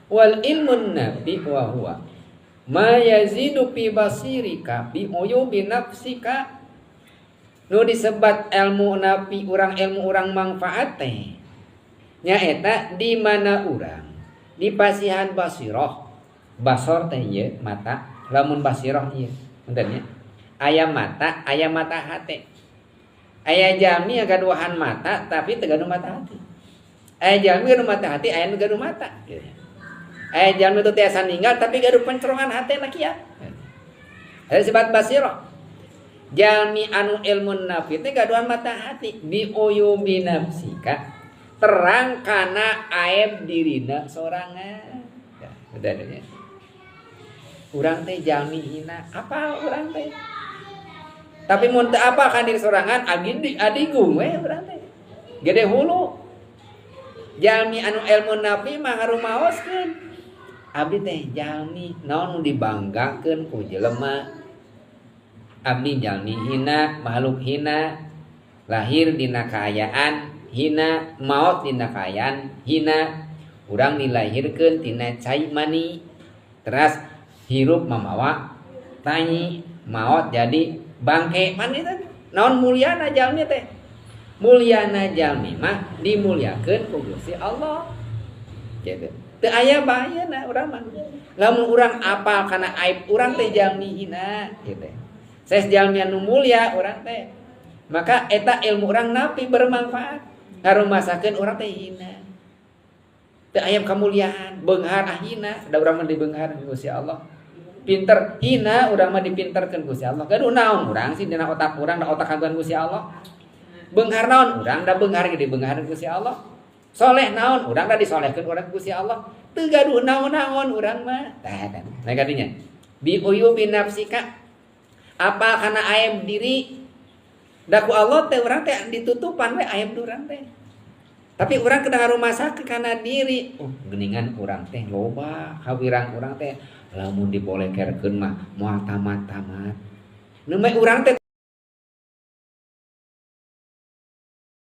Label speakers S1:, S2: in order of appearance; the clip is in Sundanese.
S1: Wal ilmun nafi wa huwa ma yazidu fi basirika bi uyubi nafsika. Nu disebat ilmu nafi urang, ilmu urang manfaat teh nyaeta di mana urang dipasihan basiroh. Basor teh ieu mata, lamun basiroh ieu punten nya, aya mata, aya mata hate. Aya jalmi gaduhan mata tapi teu gaduh mata hati. Aya jalmi gaduh mata hati, aya nu gaduh mata gitu. Aya jalmi teu tiasa ninggal tapi gaduh pencerongan hatena kieu. Eta disebut basiroh. Jalmi anu ilmu nafi teh gaduhan mata hati bi uyubi nafsika, terang kana aib dirina sorangan. Ya, udah ya. Urang teh jalmi hina, apa urang teh? Tapi mun teu apa kan diri sorangan, adigung we urang teh. Gede hulu. Jalmi anu ilmu nafi mah ngarumaoskeun. Abdi teh jalmi naon nu dibanggakeun ku jelema. Abdi jalmi hina, makhluk hina, lahir dina kaayaan hina, maot dina kaayaan hina. Urang dilahirkeun tina cai mani, teras hirup mamawa tai, maot jadi bangke. Pan itu naon mulyana jalmi teh? Mulyana jalmi mah dimuliakeun ku Gusti Allah. Gitu. Teu aya bahayana urang mah. Lamun urang apal kana aib urang teh jalmi hina gitu. Saes jalmi anu mulia urang teh. Maka eta ilmu urang napi bermanfaat. Ngarumasakeun urang teh hina. Teu aya kamuliaan, beunghar ah hina, da urang mah dibeunghar ku Gusti Allah. Pinter hina, urang mah dipinterkeun Gusti Allah. Gaduh naon urang sih dina otak urang, da otak kagungan Gusti Allah. Beunghar naon urang, da beunghar ge dibeunghar Gusti Allah. Soleh naon urang, da disolehkeun urang Gusti Allah. Teu gaduh naon-naon urang mah. Tah eta. Nah kadinya. Bi uyubi nafsika, apa kana aib diri. Da ku Allah teh urang teh ditutupan we aib urang teh. Tapi urang kedah ngarumasakeun kana diri. Oh, geuningan urang teh loba kawirang urang teh lamun dibolekerkeun mah moal tamat-tamat. Nu mah urang teh